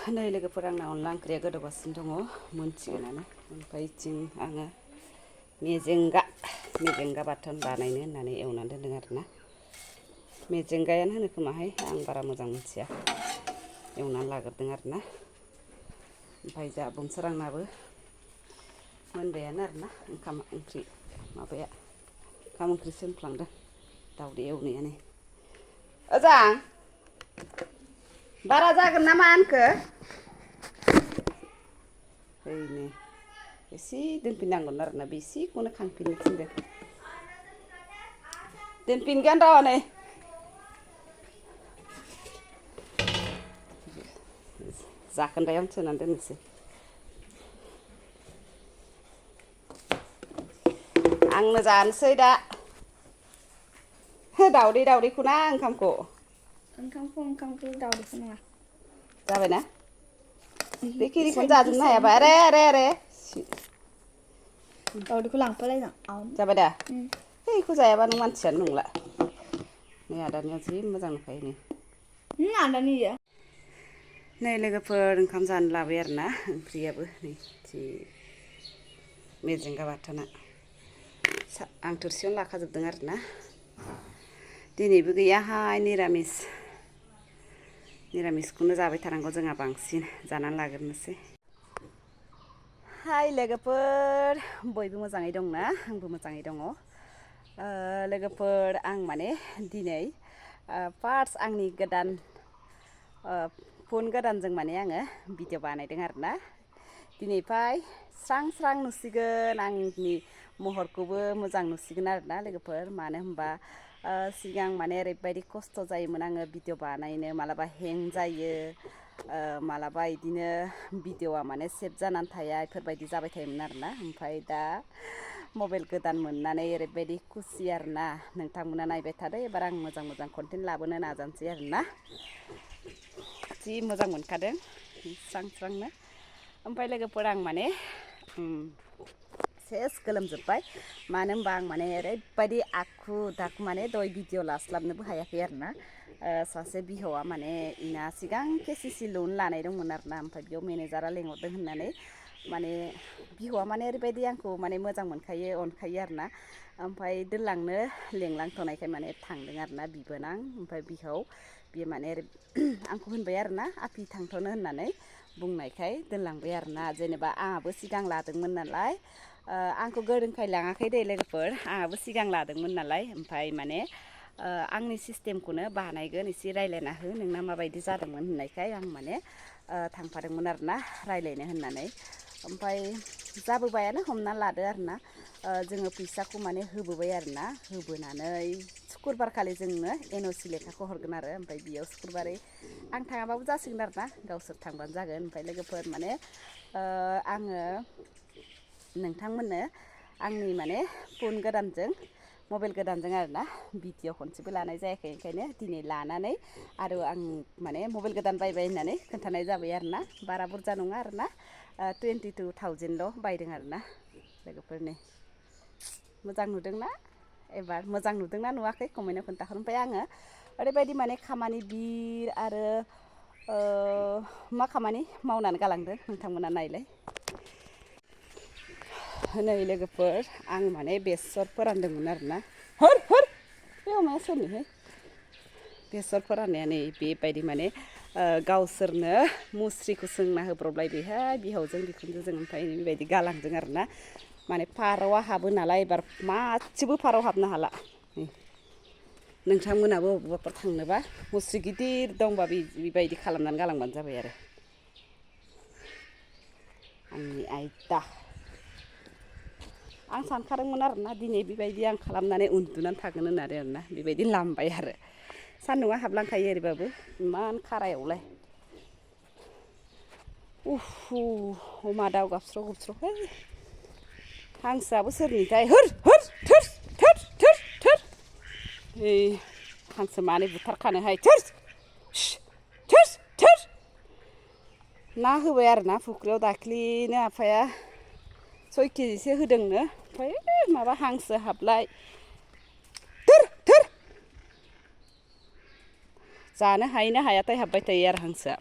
नै लोगोफोर आंना अनला ओंख्रिया गोदौगासिनो दङ मोनसिगोनानो ओमफ्राय जों आङो मेजेंगा बाथोन बानायनो होननानै एवनानै दोनदों आरोना मेजेंगायानो होनो खोमाहाय आं बारा मोजां मिथिया एवनानै लाग्रोदों आरोना ओमफ्राय जा बुनसोरांनाबो मोनबायानो आरोना ओंखाम ओंख्रि माबाया ओंखाम ओंख्रि सोमफ्लांदों दावदै एवनायानो ओजां बारा जागोन नामा आंखो ओइनै एसे दोनफिननांगोन आरोना बेसेखौनो खांफिननो थिनदों दोनफिनगोन र' नै जाखोन्दायावनो सोनानै दोननोसै आंनो जानोसै दा दावदैखौ ना ओंखामखौ दावदैखौ नङा जाबायना बेखिनिखौनो जाजोबनो हायाबा आरे दावदैखौ लांफालायना जाबाय दा बेखौ जायाबा नों मानसियानो नंला नै आदानिया जि मोजां नुखायो आदानि नै लोगोफोर ओंखाम जानो लाबाय आरोना ओंख्रियाबो नै जि मेजेंगा बाथोना आं थोरसियावनो लाखाजोबदों आरोना दिनैबो गैयाहाय निरामिसखौनो जाबाय थानांगौ जोंहा बांसिन जानानै लाग्रोनोसै हाय लोगोफोर बयबो मोजाङै दंना आंबो मोजाङै दङ लोगोफोर आं माने दिनै फार्स्ट आंनि गोदान फन गोदानजों माने आङो भिडिअ बानायदों आरोना दिनैफ्राय स्रां नुसिगोन आंनि महरखौबो मोजां नुसिगोन आरोना लोगोफोर मानो होनबा सिगां माने ओरैबायदि खस्थ' जायोमोन आङो भिडिअ बानायनो मालाबा हें जायो मालाबा इदिनो भिडिअआ माने सेभ जानानै थाया बेफोरबायदि जाबाय थायोमोन आरोना ओमफ्राय दा मबाइल गोदान मोननानै ओरैबायदि खुसि आरोना नोंथांमोना नायबाय थादो एबार आं मोजां कन्टेन्ट लाबोनो नाजानोसै आरोना जि मोजां मोनखादों स्रांनो ओमफ्राय लोगोफोर आं माने सेस गोलोमजोब्बाय मानो होनबा आं माने ओरैबायदि आखु दाखु माने दय भिडिअ लास्लाबनोबो हायाखै आरोना सासे बिहावा माने इना सिगां केसिसि ल'न लानाय दंमोन आरोना ओमफ्राय बेयाव मेनेजारा लेंहरदों होननानै माने बिहावा माने ओरैबायदि आंखौ माने मोजां मोनखायो अनखायो आरोना ओमफ्राय दोनलांनो लेंलांथ'नायखाय माने थांदों आरोना बिबोनां ओमफ्राय बिहाव बियो माने आंखौ होनबाय आरोना आफि थांथ'नो होननानै बुंनायखाय दोनलांबाय आरोना जेनेबा आंहाबो सिगां लादोंमोन नालाय आंखौ गोरोंखाय लाङाखै दे लोगोफोर आंहाबो सिगां लादोंमोन नालाय ओमफ्राय माने आंनि सिस्टेमखौनो बानायगोन एसे रायज्लायना हो नोंना माबायदि जादोंमोन होननायखाय आं माने थांफादोंमोन आरोना रायज्लायनो होननानै ओमफ्राय जाबोबायानो हमना लादो आरोना जोङो फैसाखौ माने होबोबाय आरोना होबोनानै सुक्रुबारखालि जोंनो NOC लेखाखौ हरगोन आरो ओमफ्राय बेयाव सुक्रुबारै आं थाङाबाबो जासिगोन आरोना गावसोर थांबानो जागोन ओमफ्राय लोगोफोर माने आङो नोंथांमोननो आंनि माने फन गोदानजों मबाइल गोदानजों आरोना भिडिअ खनसेबो लानाय जायाखै ओंखायनो दिनै लानानै आरो आं माने मबाइल गोदान बायबाय होननानै खोन्थानाय जाबाय आरोना बारा बुरजा नङा आरोना 22,000ल' बायदों आरोना लोगोफोरनि मोजां नुदोंना एबार मोजां नुदोंना नुवाखै कमेन्टआव खोन्थाहर ओमफ्राय आङो ओरैबायदि माने खामानि बिर आरो मा खामानि मावनानै गालांदों नोंथांमोना नायलाय नै लोगोफोर आं माने बेसर फोरानदोंमोन आरोना बे अमाया सोरनिहाय बेसर फोराननाया नै बेबायदि माने गावसोरनो मुस्रिखौ सोंना होब्रबलायबायहाय बिहावजों बिखुनजोजों ओमफ्राय बेबायदि गालांदों आरोना माने फारौआ हाबो नालाय एबार मासेबो फारौ हाबनो हाला नोंथांमोनाबो बबावबाफोर थांनोबा मुस्रि गिदिर दंबा बेबायदि खालामनानै गालांबानो जाबाय आरो आंनि आयदा आं सानखादोंमोन आरोना दिनै बेबायदि आं खालामनानै उन्दुनानै थागोन होननानै आरोना बेबायदि लामबाय आरो सान्दुंआ हाबलांखायो ओरैबाबो इमान खारायावलाय अमा दाउ गाबस्र' गुबस्र'हाय हांसोआबो सोरनिथाय थोर हांसो मानै बुथारखानोहाय थोर ना होबाय आरोना फुख्रियाव दाख्लिनो आफाया 6 केजिसो होदोंनो ओमफ्राय माबा हांसो हाबलाय थोर जानो हायोना हायाथाय हाबबाय थायो आरो हांसोआ